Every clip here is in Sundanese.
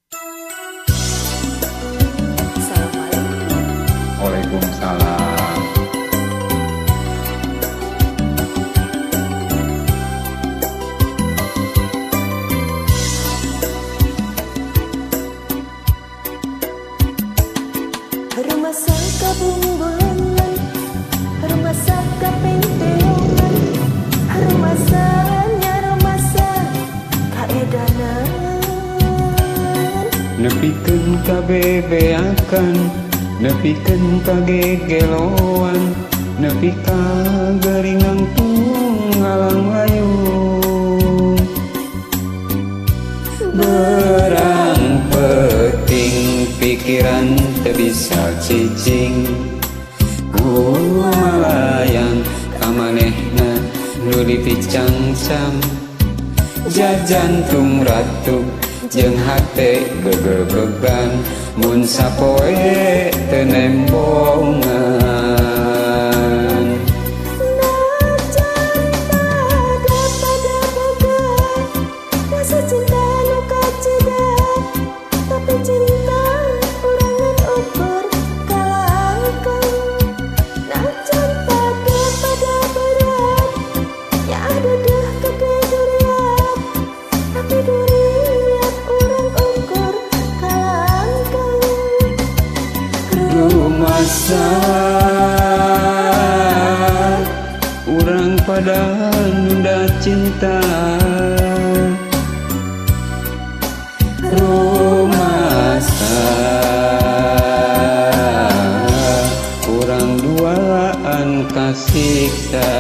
Assalamualaikum. Waalaikumsalam. Rumah sangka bumbulengan, rumah sangka penteongan, rumah sanya rumah kaedanan. Nepikeun ka bebeakan, nepikeun ka gegeloan, nepi ka gering nangtung ngalang layu. Berang peting pikiran teu bisa cicing, ku malayang ka manehna nu dipicangcam. Jajantung ratu jeung hate gegebegan mun sapoe teu nembongan. Najan pada pada boga rasa cinta nu kacida, tapi cinta urang ngan ukur kalangkang. Najan pada pada berat ya dedeh gede duriat, tapi duriat urang ukur kalangkang. Rumasa urang pada nunda cinta, rumasa urang duaan kasiksa.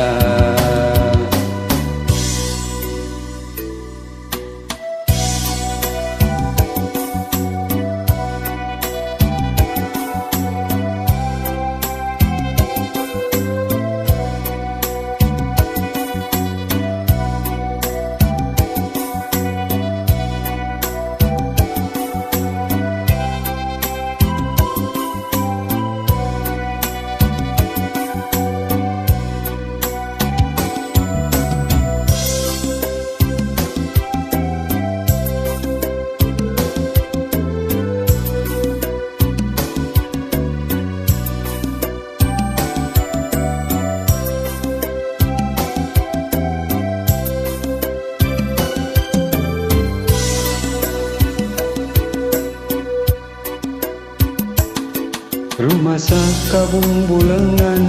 Rumasa kabungbulengan,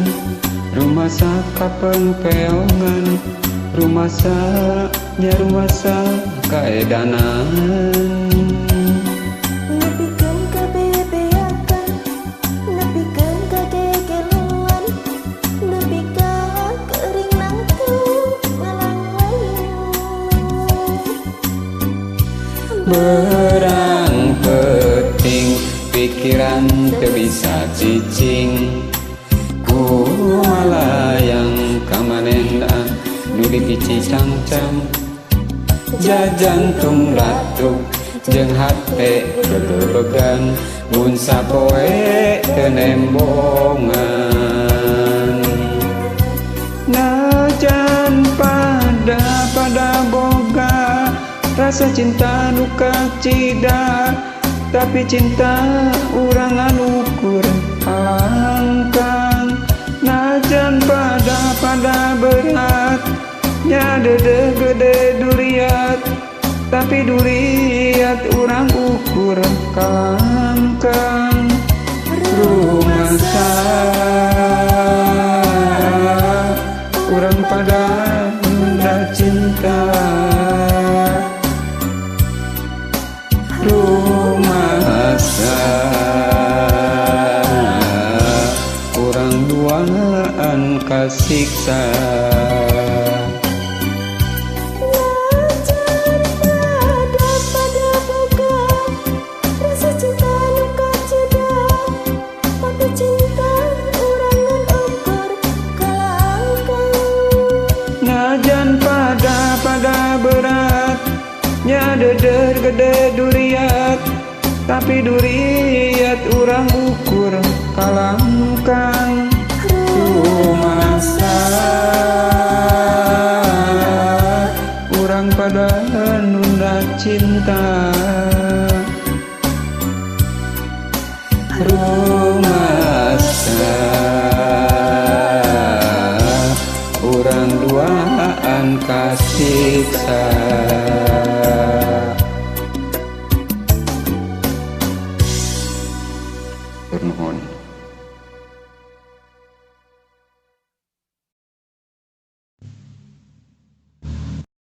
rumasa kapengpeongan, rumasa nya rumasa kaedanan. Nepikeun ka bebeakan, nepikeun ka gegeloan, nepi ka keuring nangtung ngalang layu. Berang peting pikiran teu bisa cicing, ku malayang ka manehna nu dipicicangcam. Jajantung ratu jeung hate gegebegan mun sapoe teu nembongan. Najan pada pada boga rasa cinta nu kacida, tapi cinta urang anu ukur kalangkang. Najan pada pada berat nya dedeh gede duriat, tapi duriat urang ukur kalangkang. Rumasa urang pada nunda cinta, rumasa urang duaan kasiksa. Najan pada pada boga rasa cinta nu kacida, tapi cinta urang ngan ukur kalangkang. Najan pada pada berat nya dedeh gede duriat, tapi duriat urang ukur kalangkang. Rumasa urang pada nunda cinta. Rumasa urang duaan kasiksa.